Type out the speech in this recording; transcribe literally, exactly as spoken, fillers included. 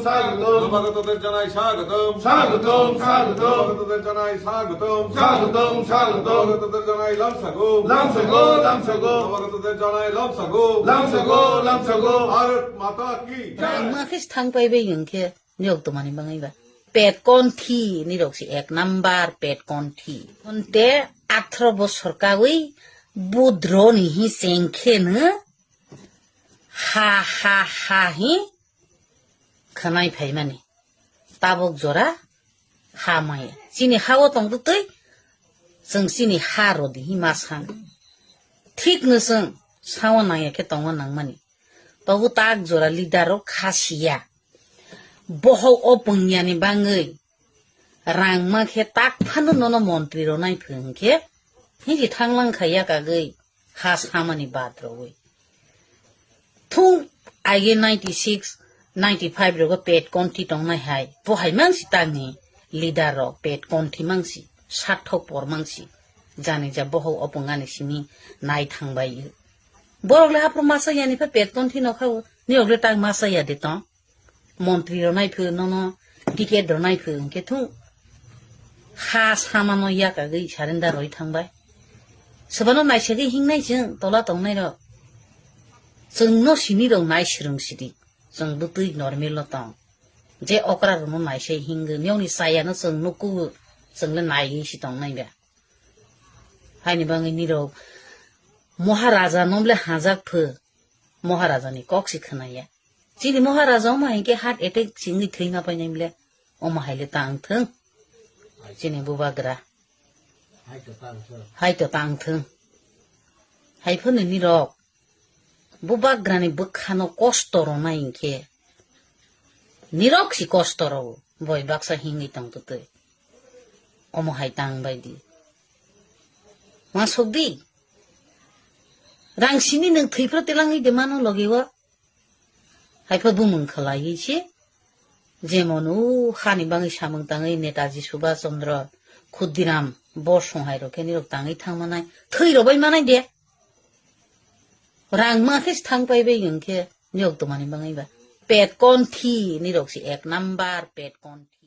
স্বাগতম। নবাগতদের জানাই স্বাগতম। স্বাগতম, স্বাগতম। নবাগতদের জানাই স্বাগতম। স্বাগতম, স্বাগতম। নবাগতদের জানাই লামসাগো। লামসাগো, লামসাগো। নবাগতদের জানাই লামসাগো। লামসাগো, লামসাগো। ভারত মাতা কি জয়। Ang ma khe thang pai bai hwnkhe, niyok tomani bangwi ba. Pet konthi, nirok si ek number pet konthi. Onte athro bosor kawi budro ni hi chengkhe no ha, ha, ha hi khwnai phaimani. Tabuk jora ha maya. Chini ha-o tongtwtwi chwng chini ha rodi hi ma san. Thik no chwng sao nangya khe tongna nangmani. Tobu tak jora leader rok kha siya. Bohok o pungyani bangwi rang ma khe tak phano nono montri rok nai phwng khe hinji thanglang kha yakagwi ha samani bad rogwi. Thung aige ninety six, ninety five rogo pet konthi tongnai hai. Bo hai mangsi tangni leader rok pet konthi mangsi, sathok por mangsi. Jani ja bohok o pungani simi nai thangbai. Borok le haphuru masa yani pha pet konthi no kha o. Ni ogle tang masa ya de tong. Montri rok nai phuru nono ticket rok nai phuru hwnkhe thung. Ha samano yakagwi surrender roi thangbai. Sobano naisagwi hingnai chwng tola tongnai rok. Chwng no sini rok nai swrwng sidi. Chwng bwtwi normal no tong. Je okra rok no naisai hingwi. Niyokni chaya no chwng nukugo. Chwng le naiwi si tongnai ba. Haini bangwi nirok Maharaja no ble hajak phu. Maharaja ni kok si khwnaya. Chini Maharaja omo hai khe heart attack singwi thwi ma painai ble. Omo hai le tang thung. Chini bubagra. Hai to tang thung. Hai phano nirok. Bubagra ni bwkha no kosto rwnai hinkhe. Nirok si kosto rw. Boi baksa hingwi tong twtwi. Omo hai tang bai di. Ma sok di. Rang sini nwng thwi phro telangwi de mano logi o. Hai pho bumung khlaiwi se. Jemon o hani bangwi samung tangwi Netaji Subhash Chandra Khudiram bo songhai rok khe nirok tangwi thang manai. Thwi rw bai manai de. Rang ma khe thang pai bai hwnkhe niyok tomani bangwi ba. Pet konthi nirok se ek number pet konthi.